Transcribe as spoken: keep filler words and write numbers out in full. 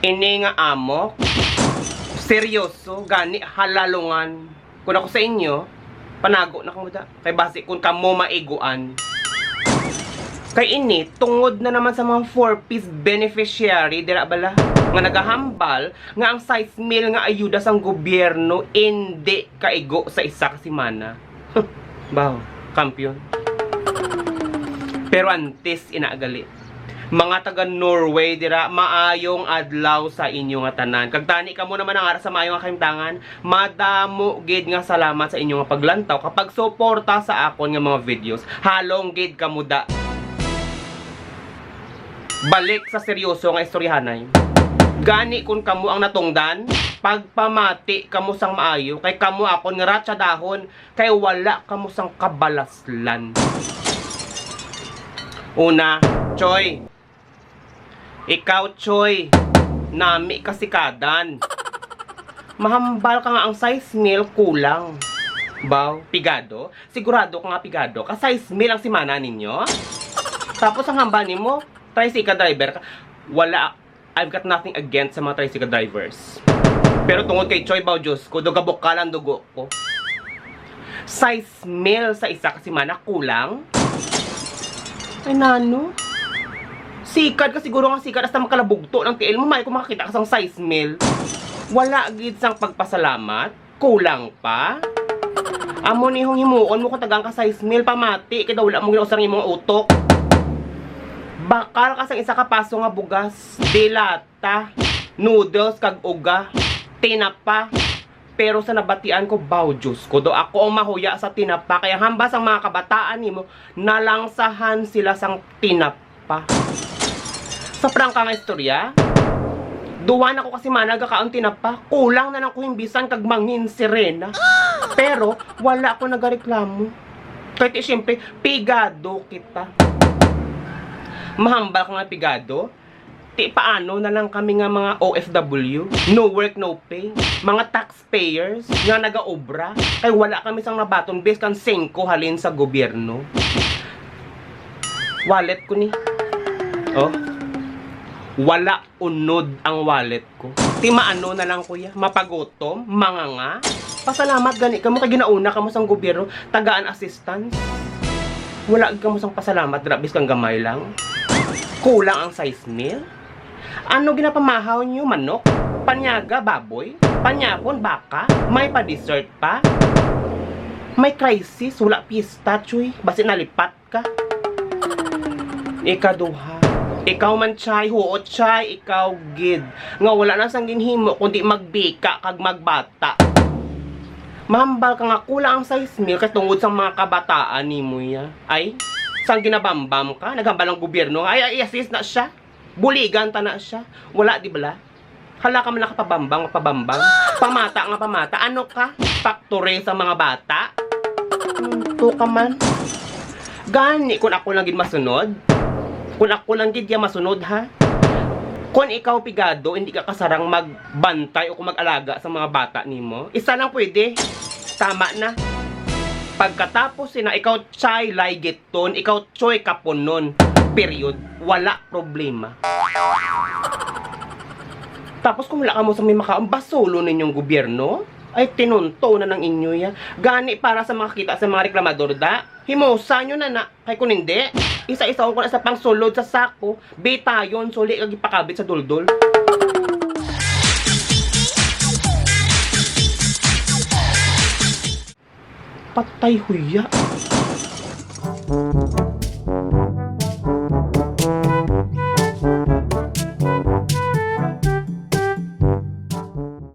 Ini nga amo, seryoso, gani halalungan. Kung ako sa inyo, panago na kamo da. Kay basi kung kamo maiguan. Kay ini, tungod na naman sa mga four Ps beneficiary, dira bala, nga nagahambal nga ang sais mil nga ayuda sang gobyerno indi kaigo sa isa ka semana. Baw, kampiyon. Pero antes ina gali, mga taga Norway dira, maayong adlaw sa inyo nga tanan. Kag tani kamo naman ang ara sa maayo nga kahimtangan, madamo gid nga salamat sa inyo nga paglantaw kag pagsuporta sa akon nga mga videos. Halong gid kamo da. Balik sa seryoso nga istoryahanay. Gani, kun kamo ang natungdan, pagpamati kamo sang maayo, kay kamo akon nga ratsadahon, kay wala kamo sang kabalaslan. Una, Choy. Ikaw, Choy, nami ka sikadan. Mahambal ka nga ang sais mil kulang. Baw, pigado? Sigurado ka nga pigado ka? Sais mil ang semana ninyo? Tapos ang hambal nimo, tricycle driver ka. Wala, I've got nothing against sa mga tricycle drivers. Pero tungod kay Choy, baw, Diyos ko, duga bukal ang dugo ko. Sais mil sa isa ka semana, kulang? Ay, nano? Sikad ka siguro nga sikad, hasta makalabugto ng tiil mo, may ko makakita ka sang sais mil. Wala gid sang pagpasalamat, kulang pa. Amo ni hong himuon mo kung tagaan ka sais mil, pamati, kay daw wala mo ginausar ang imong utok. Bakal ka sang isa ka paso nga bugas, dilata, noodles, kag uga, tinapa. Pero sa nabatian ko, baw, Diyos ko, do ako ang mahuya sa tinapa. Kaya hambal sang mga kabataan nimo, nalangsahan sila sang tinapa. Sa prangka nga istorya, duwa na ko kasi mana gakaon tinapa, kulang na lang ko himbisan kag mangin sirena. Pero wala ko nagareklamo. Kay ti, siyempre, pigado kita. Mahambal ka nga pigado? Ti paano na lang kami nga mga O F W, no work, no pay, mga taxpayers nga nagaobra, kay wala kami sang nabaton biskan singko halin sa gobyerno. Wallet ko ni. Oh. Wala unod ang wallet ko. Ti maano na lang, kuya? Mapagutom? Manganga? Pasalamat gani kamo kay ginauna kamo sang gobyerno, tagaan assistance. Wala gid kamo sang pasalamat dira, biskan gamay lang. Kulang ang sais mil? Ano ginapamahaw niyo, manok? Panyaga, baboy? Panyapon, baka? May pa-dessert pa? May crisis, wala pista, Choy. Basi nalipat ka. Ikaduha. Ikaw man, Chay, huot, Chay, ikaw gid. Nga wala na sang ginhimo kundi magbika kag magbata. Mahambal ka nga kulang ang sais mil kay tungod sa mga kabataan nimo ya. Ay, sang ginabambam ka, naghambal ang gobyerno nga, ay, ay, i-assist na siya. Buligan ta na siya. Wala, di bala? Hala ka man nakapabambang, pabambang. Pamata nga pamata. Ano ka? Factory sa mga bata? Ito ka man. Gani, kung ako lang gid masunod, kung ako lang gid ya masunod, ha? Kung ikaw, pigado, hindi ka kasarang magbantay o kung mag-alaga sa mga bata nimo, isa lang pwede. Tama na. Pagkatapos sina, ikaw, Chay, laygit ton, ikaw, Choy, kapunon. Period. Wala problema. Tapos kung wala kamo sa may makaon, basulo ninyong gobyerno. Ay, tinunto na ng inyo ya. Gani para sa makakita sa mga reklamador, da. Himusa nyo na na. Kay kung hindi, isa-isa ko na sa pangsulod sa sako, bitayon, suli kag ipakabit sa duldol. Patay huya.